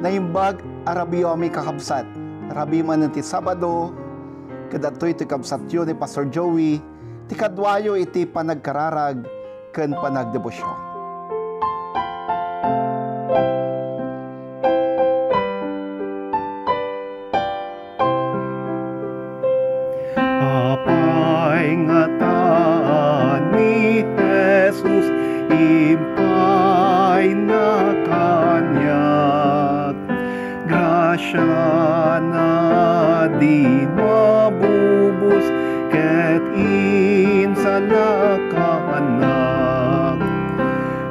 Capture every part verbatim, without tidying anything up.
Naimbag a rabiyomi, kakabsat. Rabii manen ti Sabado, ket adtoy ti kabsatyo ni Pastor Joey, ti kaduayo iti panagkararag ken panagdebosion. Apay ngata ni Jesus impayna kaniak? Grasiana di mabubos ket insalakanak.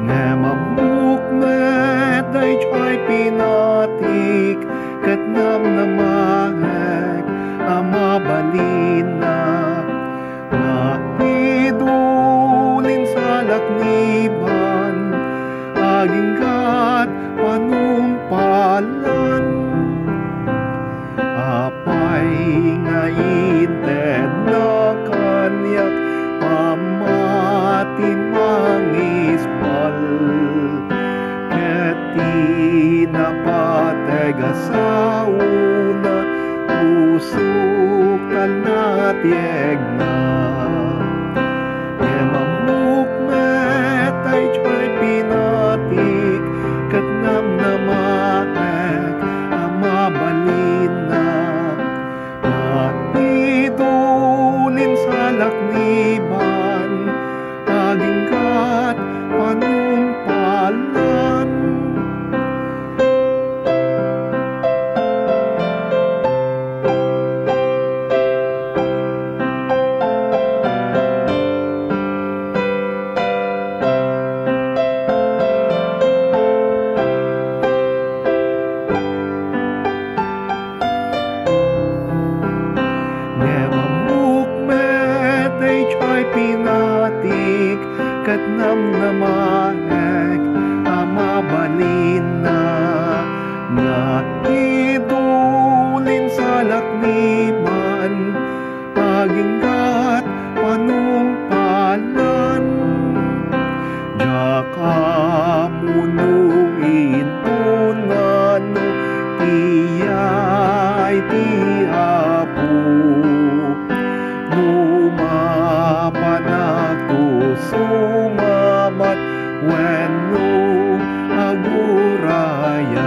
Ngem ammok met daydiay pinatik ket namnamaek a mabalinna. Nga idul insalak ni Ban, aginggat panungpalan. Apay nga intedna kaniak pammati mangispal? Ket ti napateg a saona, pusok talna ti egna. Ngem ammok met daydiay pinatik ket namnamaek a mabalinna. Nga idul insalak ni Ban, aginggat panungpalan. Ngem ammok met daydiay pinatik ket namnamaek a mabalinna. Nga idul insalak ni Ban, aginggat panungpalan. Diak ammo no intonan no ti yay ti Apo. No mapanak to sumabat wenno agurayak.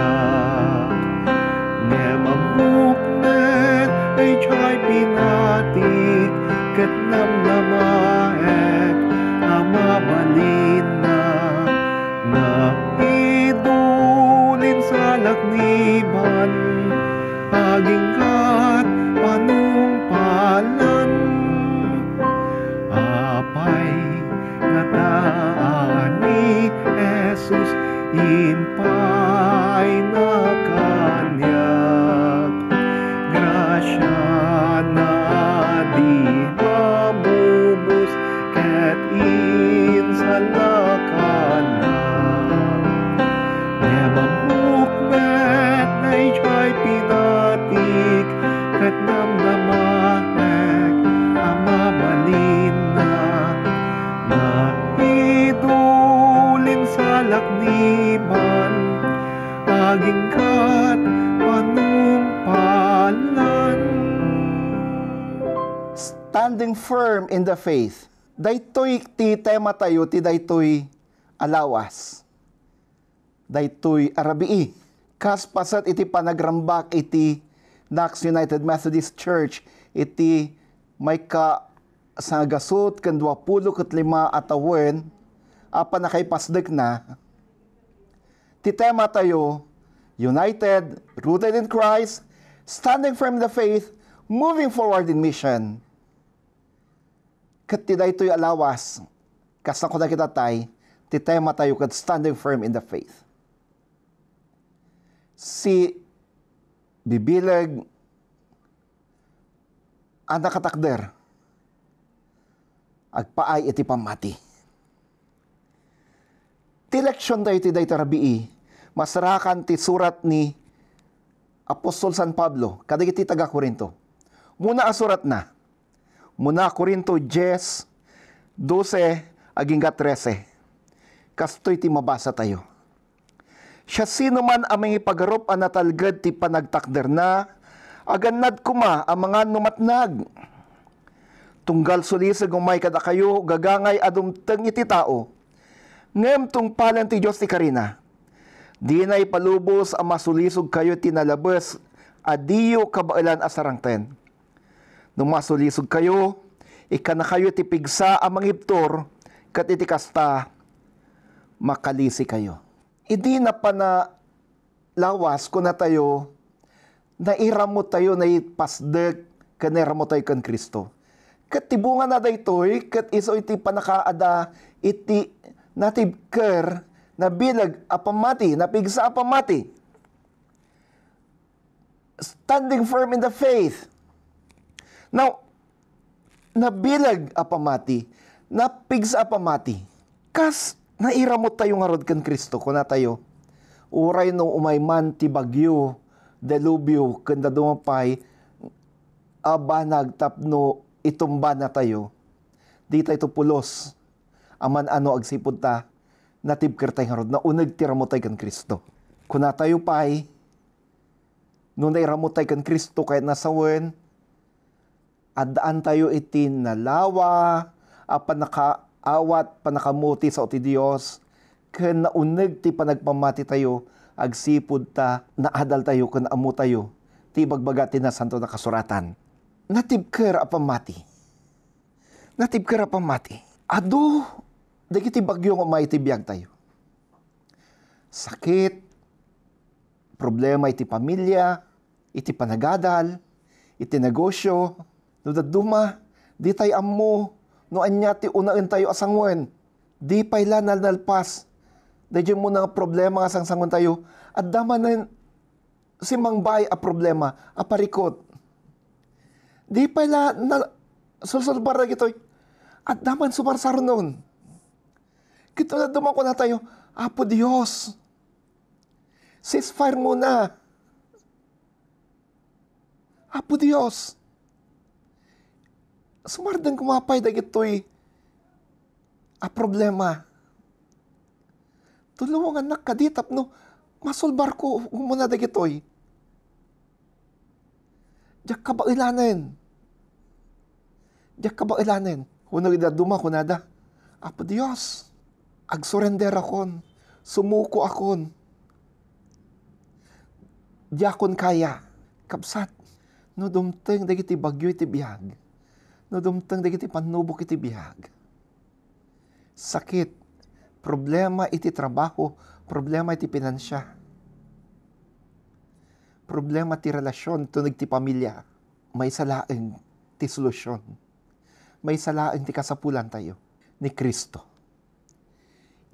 Ngem ammok met daydiay pinatik ket namnamaek a mabalinna. Nga idul insalak ni Ban, aginggat panungpalan. Apay ngata ni Jesus impayna kaniak? Grasiana a di mabubos ket insalakanak. Ngem ammok met daydiay pinatik ket namnamaek a mabalinna. Nga idul insalak ni Ban, aginggat panungpalan. Standing firm in the faith. Daytoy ti tema tayo ti daytoy a lawas. Daytoy a rabii. Kas paset iti panagrambak iti Knox United Methodist Church iti maika sangagasut ken duapulo ket lima a tawen a pannakaipasdekna, ti tema tayo, United, Rooted in Christ, Standing Firm in the Faith, Moving Forward in Mission. Ket ti daytoy a lawas, kas nakunak ita tay, ti tema tayo ket Standing Firm in the Faith. Si bibileg a nakatakder, agpaay iti pammati. Ti leksion tayo ti dayta rabii, masarakan ti surat ni Apostol San Pablo kadagiti taga-Corinto. Muna a suratna, muna Corinto diez, doce, agingga trece. Kastoy ti mabasa tayo. Siasinoman a mangipagarup a natalged ti panagtakderna, agannad koma a mangan no matnag. Tunggal sulisog umay kadakayo gagangay a dumteng iti tao, ngem tungpalen ti Dios ti karina. Dina ipalubos a masulisogkayo iti nalabes a diyo kabaelan a sarangten. No masulisogkayo, ikkanakayo iti pigsa a mangibtur, ket iti kasta, makalisikayo. Idi napana lawas, kunatayo, nairamotayo, naipasdek, ken nairamotayo ken Cristo. Ket ti bungana daytoy, ket isu iti pannakaada iti natibker, nabileg a pammati, napigsa a pammati. Standing firm in the faith. Now, nabileg a pammati, napigsa a pammati. Kas nairamottayo ngarud ken Cristo, kunatayo, uray no umay man ti bagyo, delubyo, ken dadduma pay a banag tapno itumbanatayo, ditayto pulos a man-ano agsipud ta natibkertay ngarud, nauneg ti ramotay ken Cristo. Kunatayo pay, no nairamotay ken Cristo ket nasawen, addaantayo iti nalawa a pannakaawat, pannakaammo ti sao ti Dios, ken nauneg ti panagpammatitayo agsipud ta naadaltayo ken ammotayo ti ibagbaga ti Nasanto a Kasuratan. Natibker a pammati. Natibker a pammati. Adu dagiti bagyo nga umay iti biagtayo. Sakit, problema iti pamilya, iti panagadal, iti negosyo. No dadduma, ditay ammo no ania ti unaentayo a sangoen. Di pay la nalnalpas daydiay umuna nga problema nga sangsangoentayo. Adda manen simmangbay a problema a parikut. Di pay la na, sulsulbar dagitoy. Adda man sumarsarunon. Ket no dadduma kunatayo, "Apo Dios, ceasefire muna. Apo Dios, sumardeng koma pay dagitoy a problema. Tulongannak kadi tapno masulbarko umuna dagitoy." Diak kabaelanen. Diak kabaelanen. Wenno idi dadduma, kunada, "Apo Dios, agsurenderakon, sumukoakon. Diakon kaya." Kabsat, no dumteng dagiti bagyo iti biag, no dumteng dagiti pannubok iti biag, sakit, problema iti trabaho, problema iti pinansia, problema ti relasion, tuneg ti pamilya, maysa laeng ti solusion. Maysa laeng ti kasapulantayo ni Cristo.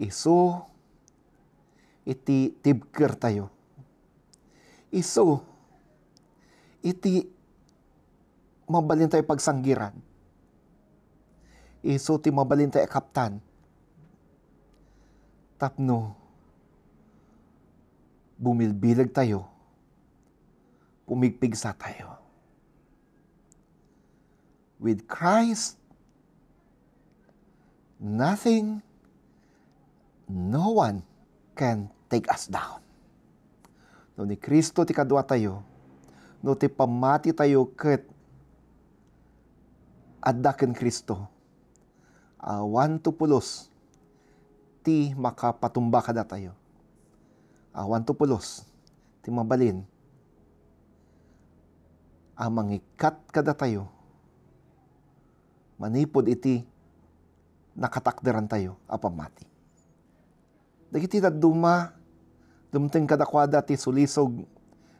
Isu iti tibkertayo. Isu iti mabalintayo pagsanggiran. Isu ti mabalintayo a kaptan tapno bumilbilegtayo, pumigpigsatayo. With Christ, nothing, no one can take us down. No ni Cristo ti kaduatayo, no ti pammatitayo ket adda ken Cristo, awan to pulos ti makapatumba kadatayo. Awan to pulos ti mabalin a mangikkat kadatayo manipud iti nakatakderantayo a pammati. Dagiti dadduma, dumteng kadakuada ti sulisog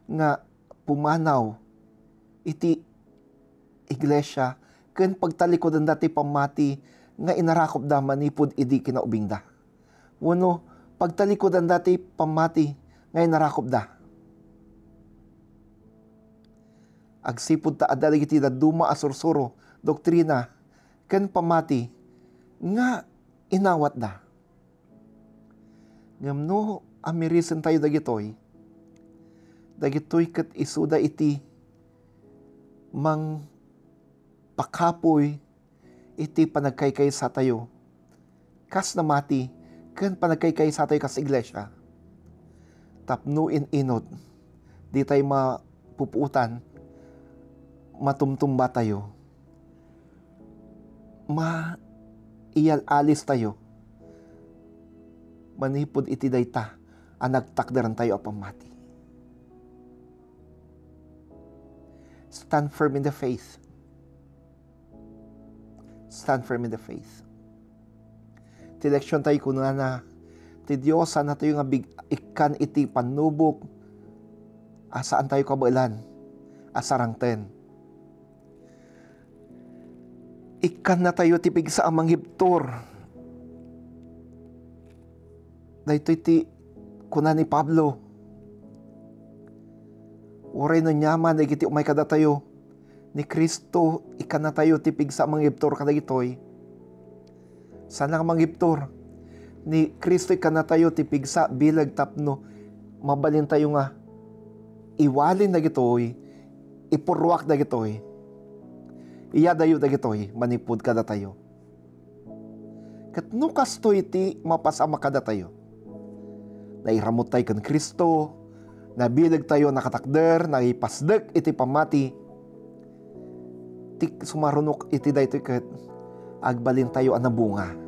nga pumanaw iti iglesia ken pagtalikudanda ti pammati nga inarakupda manipud idi kinaubingda. Wenno, pagtalikudanda ti pammati nga inarakupda. Agsipud ta adda dagiti dadduma a sursuro, doktrina, ken pammati nga inawatda. Ngem no amirisentayo dagitoy, dagitoy ket isuda iti mangpakapuy iti panagkaykaysatayo kas namati ken panagkaykaysatayo kas iglesia. Tapno in-inut, di tayo mapupuotan, matumtumba tayo, maiyal-alis tayo manipud iti dayta a nagtakderan tayo a pammati. Stand firm in the faith. Stand firm in the faith. Ti leksion tayo kunana, ti Dios, saan tayo nga big-, ikkan iti pannubok a saan tayo kabaelan a sarangten. Ikkanna tayo ti pigsa a mangibtur. Daytoy ti kuna ni Pablo. Uray no aniaman dagiti umay kadatayo, ni Cristo ikkannatayo ti pigsa a mangibtur kadagitoy. Saan nga mangibtur? Ni Cristo ikkannatayo ti pigsa bileg tapno mabalintayo nga iwalin dagitoy, ipurruak dagitoy, iyadayo dagitoy manipud kadatayo. Ket no kastoy ti mapasama kadatayo, nairamut tayo ken Cristo, nabileg tayo nakatakder, naipasdek iti pammati, ti sumarunok iti daytoy ket agbalin tayo a nabunga.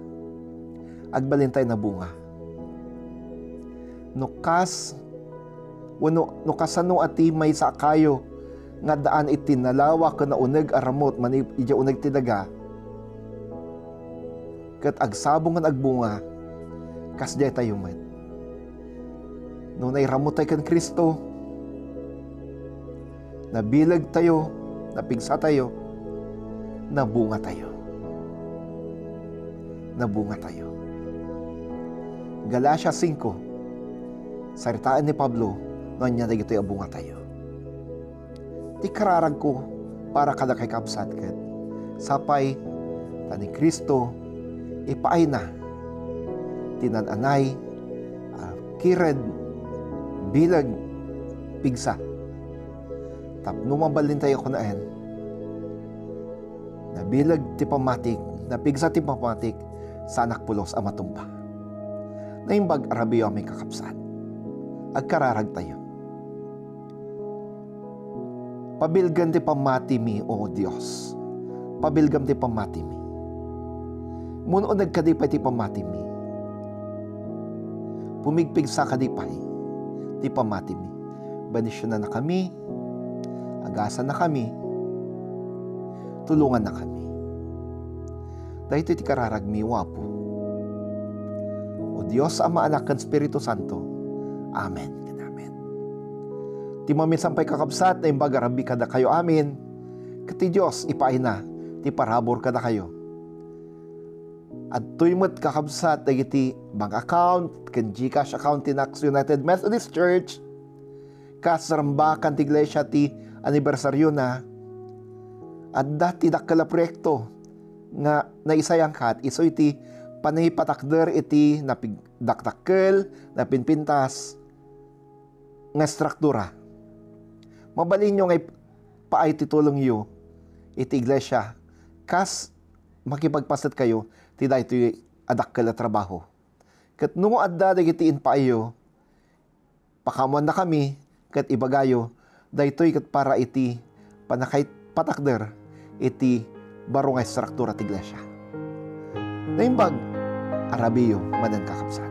Agbalin tayo nabunga. No kas, wenno no kasano a ti maysa a kayo nga addaan iti nalawa ken nauneg a ramut mani idiay uneg ti daga, ket agsabong nga agbunga, kasdiay tayo met. No nairamut tayo ken Cristo, nabileg tayo, napigsa tayo, nabunga tayo. Nabunga tayo. Galacia singko, saritaen ni Pablo no ania dagitoy a bunga tayo. Ti kararagko para kadakay, kabsat, ket sapay ta ni Cristo ipaayna ti nan-anay a kired, bileg, pigsa. Tapno mabalin tayo kunaen, nabileg ti pammatik, napigsa ti pammatik, saanak pulos a matumba. Naimbag a rabiyo, amin kakabsat. Agkararag tayo. Pabilgam ti pammatimi, O Dios. Pabilgam ti pammatimi. Mun-uneg kadi pay ti pammatimi. Pumigpigsa kadi pay ti pammatimi. Bendisionannakami, agasannakami, tulongannakami. Daytoy ti kararagmi, O Apo. O Dios, Ama, Anak, ken Espiritu Santo. Amen ken amen. Ti maminsan pay, kakabsat, naimbag a rabii kadakayo amin, ket ti Dios ipaayna ti parabur kadakayo. Adtoy met, kakabsat, dagiti bank account ken GCash account ti Knox United Methodist Church. Kas narembakan ti iglesia ti anibersariona, adda ti dakkel a proyekto nga naisayangkat isu iti panangipatakder iti napigdakdakkel, napinpintas nga estruktura. Mabalinyo nga ipaay ti tulongyo iti iglesia kas makipagpasetkayo ti daytoy a dakkel a trabaho. Ket no adda dagiti impaayyo, pakaammoannakami ket ibagayo, daytoy ket para iti pannakaipatakder iti baro nga estruktura ti iglesia. Naimbag a rabiyo manen, kakabsat.